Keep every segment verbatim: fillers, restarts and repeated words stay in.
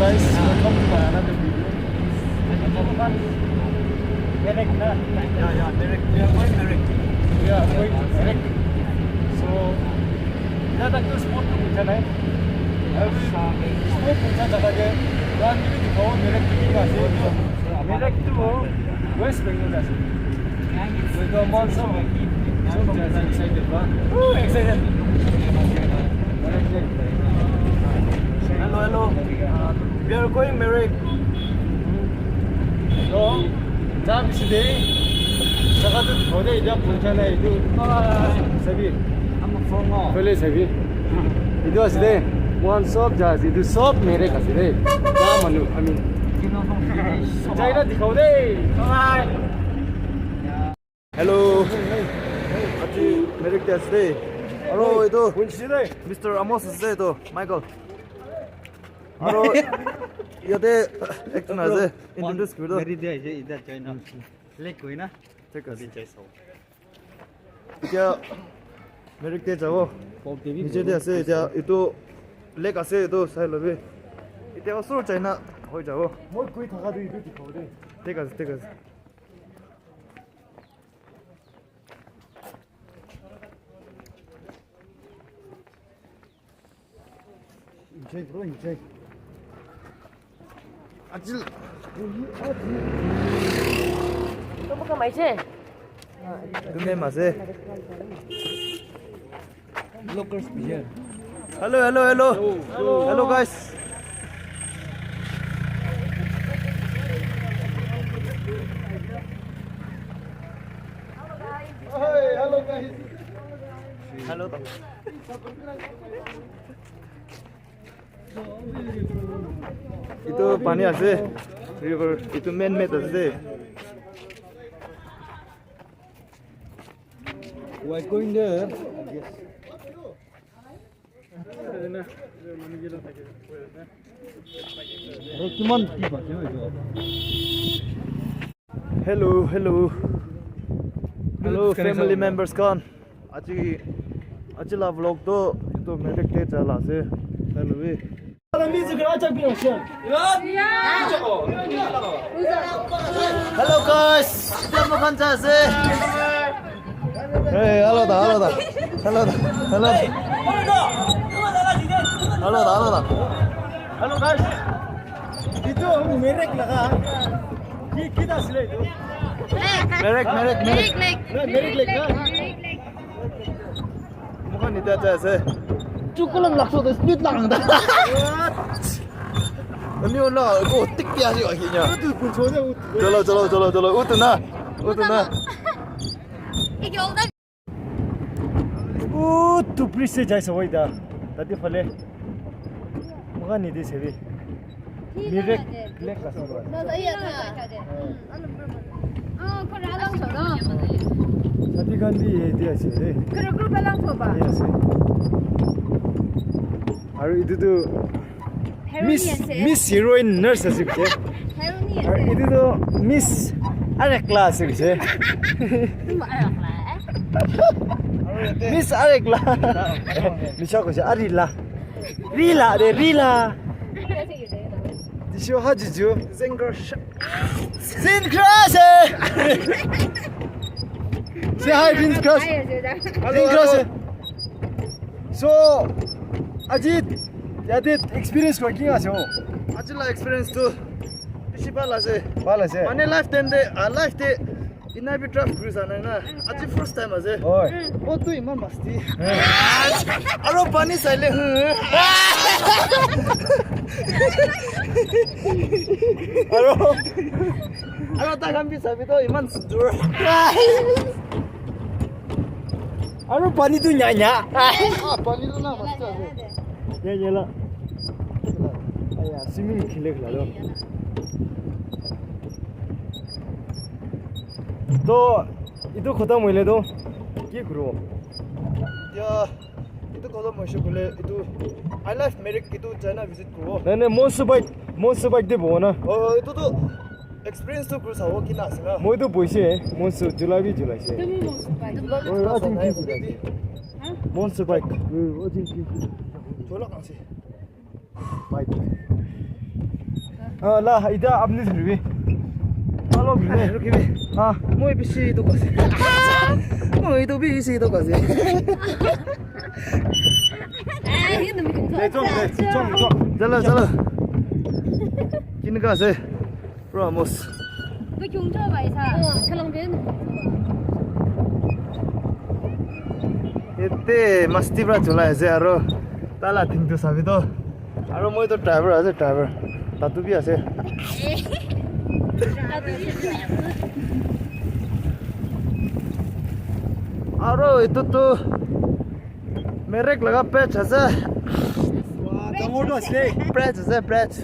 Guys, welcome to my another video. Merek na? Yeah, yeah, Merek. We are going Merek. We are going to Merek. So, यहाँ तक तो spot तो पूछा नहीं। अभी spot पूछा था कि यहाँ भी दिखाओ, Merek भी दिखा दो। Merek तो West Bengal আছে। Welcome, all so, so excited, bro. Woo, excited. Hello, hello. Uh, we are going Merek. So, jam side. Saka tu thode ija puncha na itu. Sabi. I'm a phone. Pele sabi. Itu ase de. One shop ja ase. Itu shop Merek ase de. Ja manu, I mean. Jaina dikhao de. Bye. Hello. Aji Merek te ase de. Aro etu Mister Amos ase de etu, Michael. Aro yate ekta ase, introduce kuri do. Meri de aise, ida chai na. Lek koi na. Thik ase. Adi chai sao. Etia Merek te jabo. Niche te ase, etia etu lake ase, etu sai lobi. Etia osor jai na hoi jabo. Moi koi thaka tu etu dikhabo de. Thik ase, thik ase. Enjoy, bro, enjoy. Ajil. Kamu kemana sih? Itu memang sih. Hello, hello, hello. Hello, guys. Hey, hello, guys. Hello. Itu pani ase, river, itu man made ase. We are going there. Yes. Aro kiman ki ba, kiman ki ba? Hello, hello. Hello, family members khan. Aji, aji la vlog to, to Merek te jala ase. Hello, eh. Hello, guys. Ite mo khan jai ase. Hey, hello da, hello da. Hello da, hello da. Hello da, hello da. Hello, guys. Itu Merek laga. Ki, kita asile itu? Merek, Merek, Merek. Merek Lake. Na, Merek Lake na? Merek Lake. Mukha nita cha ase. Chukulam lakso to speed lang da. Ani ona ko tik pya si wa kinya. Chalo, chalo, chalo, chalo. Utu na. Utu na. Utu bridge se jai sawai da. Tati phale. Mukha nidi sebi. Merek Lake la sawai. Sati khan bi yate ase re. Group group alang thoba. Yes. Aru etu tu Miss, Miss Heroine Nurse ase koise. Aru etu tu Miss Arekla ase koise. Miss Arekla. Misha koise, Arila. Rila de, Rila. Disho ha juju. Zengro sha. Zin Cross. Say hi, Zin Cross. Zin Cross. So, Ajit, yate experience koi ki ase ho? Aji la experience tu bishi bhal ase. Bhal ase. Mane life time te, ah, life te ina bi draft kuri sa nai na. Aji first time ase. Oi. Oh, tu iman masti. Aro pani saile. Aro, aro ta khan bi sabi to iman sudur. Aro pani tu nya nya. Ah, pani tu na masti ase. Nya nya la. Aya, swimming khile khila lo. To, itu khotom hoile to ki kuribo? Etya, itu khotom hoise koile, itu I Love Merek itu China visit kuribo. Nai, nai, Monsu bike, Monsu bike te boho na. Oh, itu to experience to kuri sabo kina ase na. Moi to bohise, Monsu, July bi July se. Tumi Monsu bike. Oi, ajin ki ki. Ha? Monsu bike. Oi, ajin ki ki. Chola kan se. Bike. Ah, la, ida apni dhuribi. Alo, dhuribi. Rukibi. Ah. Moi bishi dukh ase. Moi to bishi dukh ase. Jalo, jalo. Kineka ase? Pura mos. Ete masti pra chulai ase aro tala thing tu sabi to. Aro moi to driver ase, driver. Tatu bi ase. Aro etu tu merek laga patch ase. Wah, dangor tu ase. Patch ase, patch.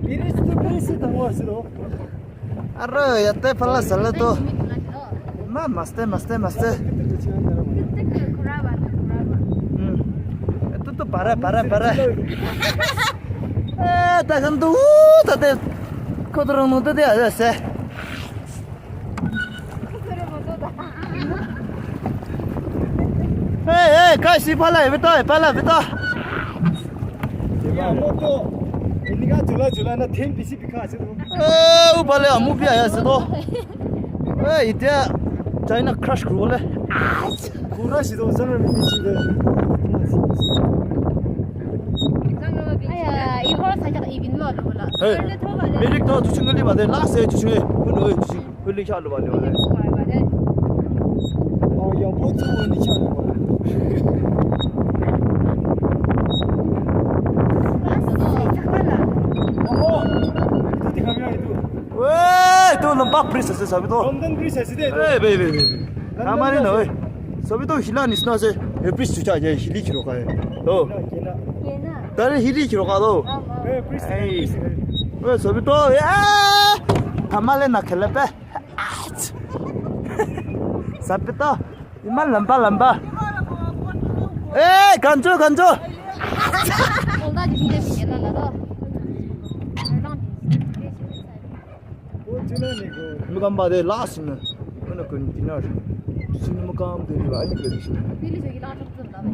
Biris tu biris dangor ase lo. Aro yate phala sale to. Ma, maste, maste, maste. Hmm. Etu to pare, pare, pare. Eh, ta khan tu, uh, tate kodorong no tate ase. Hey, hey, guys, iphala, iphala, iphala, iphala. Moto, enika jula jula na them bisi bika ase to. Eh, upale amu bi aya ase to. Eh, itia China crush kuribole. Kura si to, zan mi si de. Aya, ihor sa jaka ibin lo lo la. Hey, mirik to tuchung li ba de, last se tuchung. Kuno tuchung. Huli kya lo ba lo. Oh, ya bo tu ni kya lo. Oh, itu dikha gaya itu. Weh, itu lamba bridge ase sabi to. London Bridge ase de. Eh, be, be, be, be. London Tamari na, Bridge. Oi. Sabi to hila nisna ase. Eh, bridge tu cha, ye hili kiro ka hai. To. Kena. Kena. Tare hili kiro ka to. Am, am. Eh, bridge. Hey. Bridge. Oi, sabi to. Eh! Tamale na khele pe. Sabi to. Iman lamba, lamba. Eh, ganjo, ganjo. Olda di sini sini la la do. Mukam ba de last na. Mana kun dinar. Sini mukam de ba ni kun. Pili se gila tok tok da ba.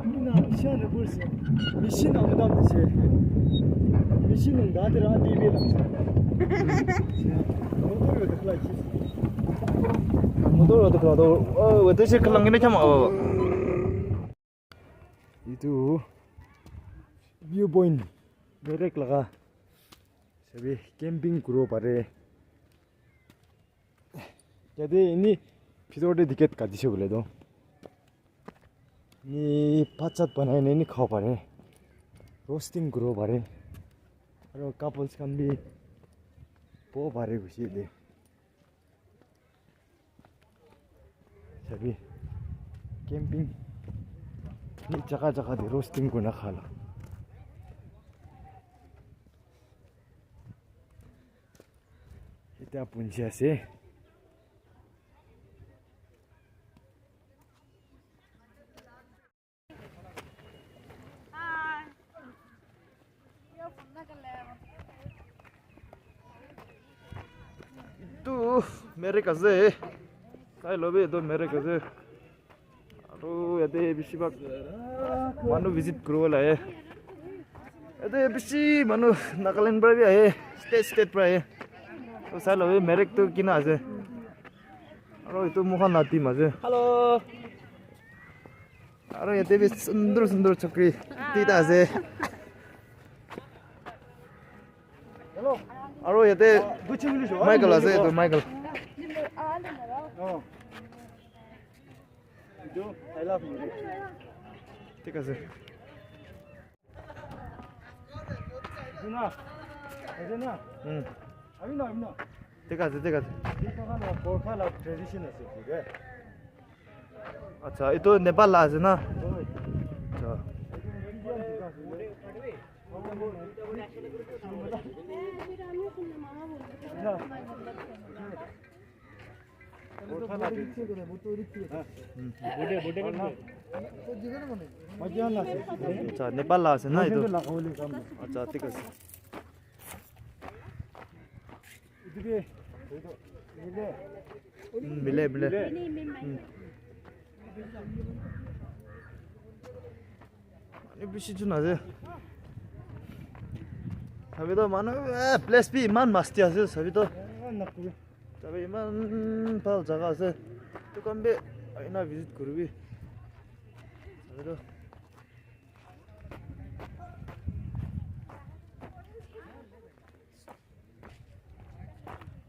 Mina, machine na bursa. Machine na mudam dise. Machine na dati ra di be lam sa. Motor yo dekla ki. Motor yo dekla do. Oh, wete se kalang ne chama. Itu view point. Direct laga. Sabi camping kuro pare. Yate ini bhitor te ticket katise koile toh. Ni bhat chat banai na ni khabo pare. Roasting kuribo pare. Aro couples khan bi boho pare gusi yate. Sabi camping ni jaga jaga te roasting kurina kha la. Eta punji ase. Etu merek ase. Sai lobi etu merek ase. Aru yate bishi bhag manu visit kuribo le ahe. Yate bishi manu Nagaland para bi ahe, state state para ahe. To sai lobi merek tu kina ase. Aru etu moikhan la team ase. Hello. Aru yate bi sundur sundur chokri duita ase. Aru yate Michael ase, etu Michael. Oh. Thik ase. Etu na. Etu na. Hmm. Abi na, abi na. Thik ase, thik ase. Etu na Gorkha la tradition ase, thik hai? Acha, etu Nepal la ase na? Hoi. Acha. Acha, Nepal la ase na etu? Acha, thik ase. Mm, mile, mile. Mm. Manu bishi jun ase. Sabi toh manu, eh, place bi iman masti ase, sabi toh. Sabi iman bhal jaga ase. Tu khan bi aina visit kuribi. Sabi toh.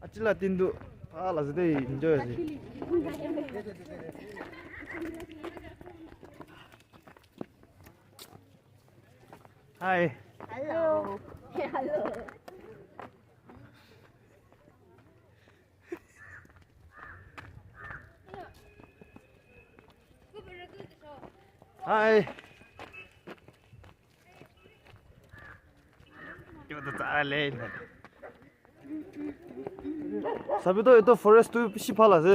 Aji la din tu bhal ase de, enjoy ase. Hi. Hello. Hello. Hi. Kyo to ta le. Sabi toh etu forest tu bishi bhal ase.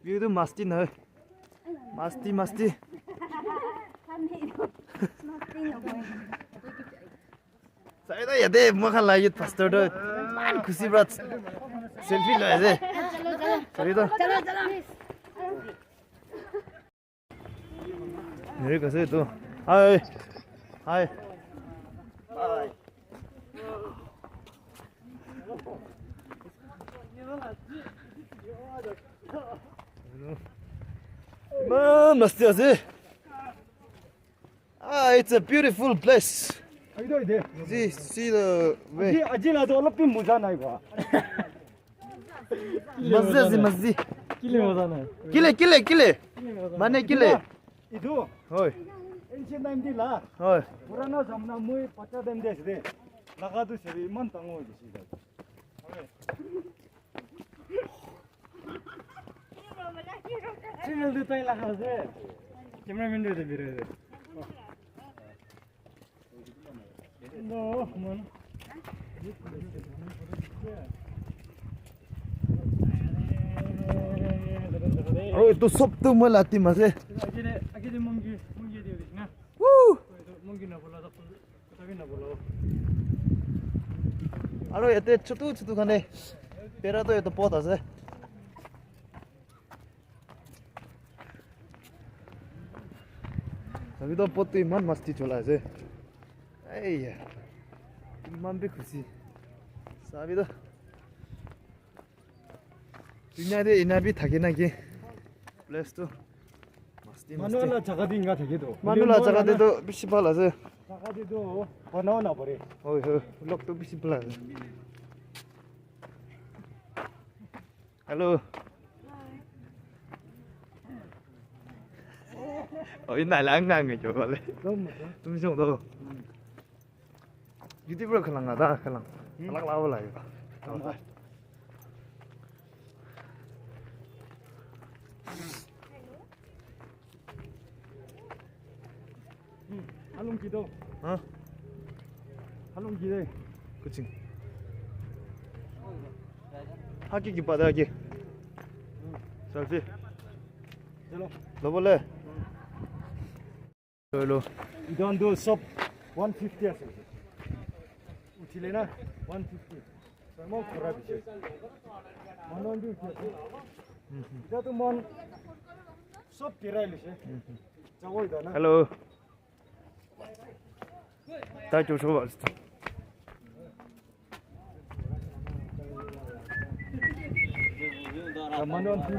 View tu masti nai. Masti, masti. Sabi toh yate moi khan la youth pastor toh iman khushi pra selfie loi ase. Sabi toh. Lyric ase etu. Hi. Hi. Iman masti ase. Ah, it's a beautiful place. See, see the way. Aji, aji la toh olop bi moja nai ba. Mazdi ase, mazdi. Kile moja nai? Kile, kile, kile. Mane kile. Itu. Hoi. Ancient time di la. Hoi. Purana zamana moi bacha time de ase de. Laga tu seri iman dangor hoise. Channel tu tai laga ase. Cameraman tu biro ase. No, man. Aro etu sob tu moi la team ase. Woo! Aro yate chutu chutu khan de bera toh yate pot ase. Sabi toh pot tu iman masti chola ase. Aiya. Iman bi khushi. Sabi toh. Dunia te ena bi thake na ki? Place tu masti, manu masti. La jaga te enka thake toh. Manu la jaga te toh bishi bhal ase. Jaga te toh banao na pare. Hoi, hoi. Log toh bishi bhal ase. Hello. Oh, ina lang ngang ngai jo le. Tum jong do. YouTuber khalang la da khalang. Alak la wala yo. Alung kido. Ha? Alung kide. Kuching. Haki ki pada ki. Selfie. Chalo. Lo bole. Lo, lo. Idu khan tu sob one fifty ase. Uthile na one fifty. Samo khora bishi. Manu khan bi uthi ase. Ita tu mon sob kirai lise. Jabo ida na. Hello. Tai tu sob. Manu khan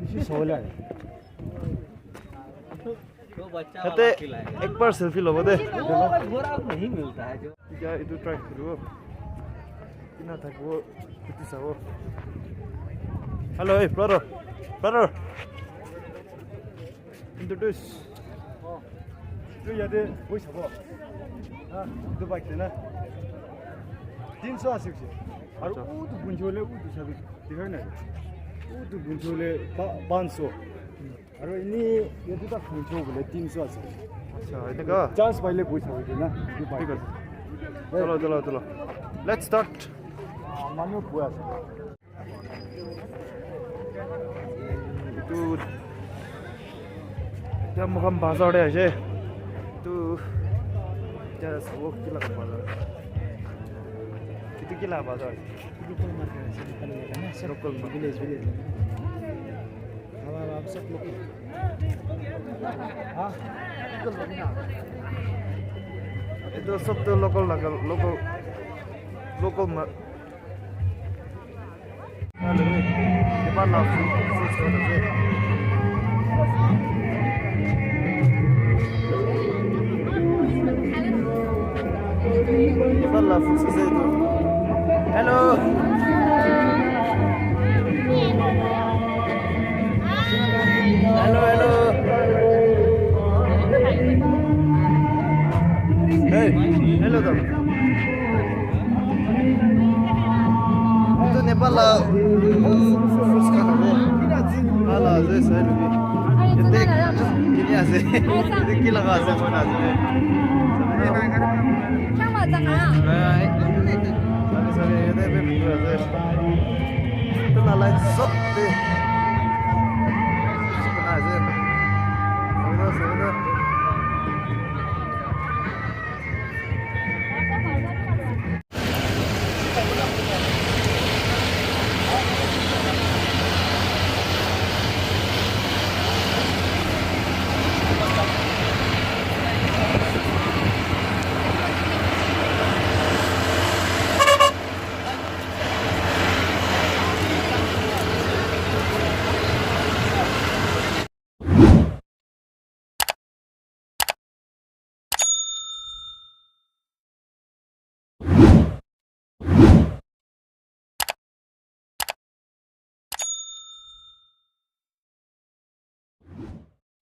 bishi sola. Yate ek baar selfie lobo de. Etya etu try kuribo. Kina thakibo, etu sabo. Hello, hey, brother. Brother. Introduce. Tu yate boi sabo. Ha, etu bike te na. Tinso ase hoise. Aru utu bunjole utu sabi. Dikha na? Utu bunjole pa-, panso. Aru ini yate ta bunjo bole tinso ase. Acha, eneka? Chance paile boi sabo etu na. Etu bike. Thik ase. Chalo, chalo, chalo. Let's start. Ah, manu boi ase. Etu etya moikhan bazar te ase. Etu etya sabo ki laga bazar. Etu Kila bazar. Local market ase, local market ase. Local market. Village, village. Hawa, hawa, sob local. Ha? Etu sob tu local, local, local, local ma-, Kiman la fruits ase? Kiman la fruits ase etu? Hello. Hello, hello. Hey, hello, dam. Etu Nepal la fruits khan ase. Bhal ase, sai lobi. Yate kini ase? Yate ki laga ase, moi najane. Right. Sabi, sabi, yate bi bhal ase. Etu la line sob te.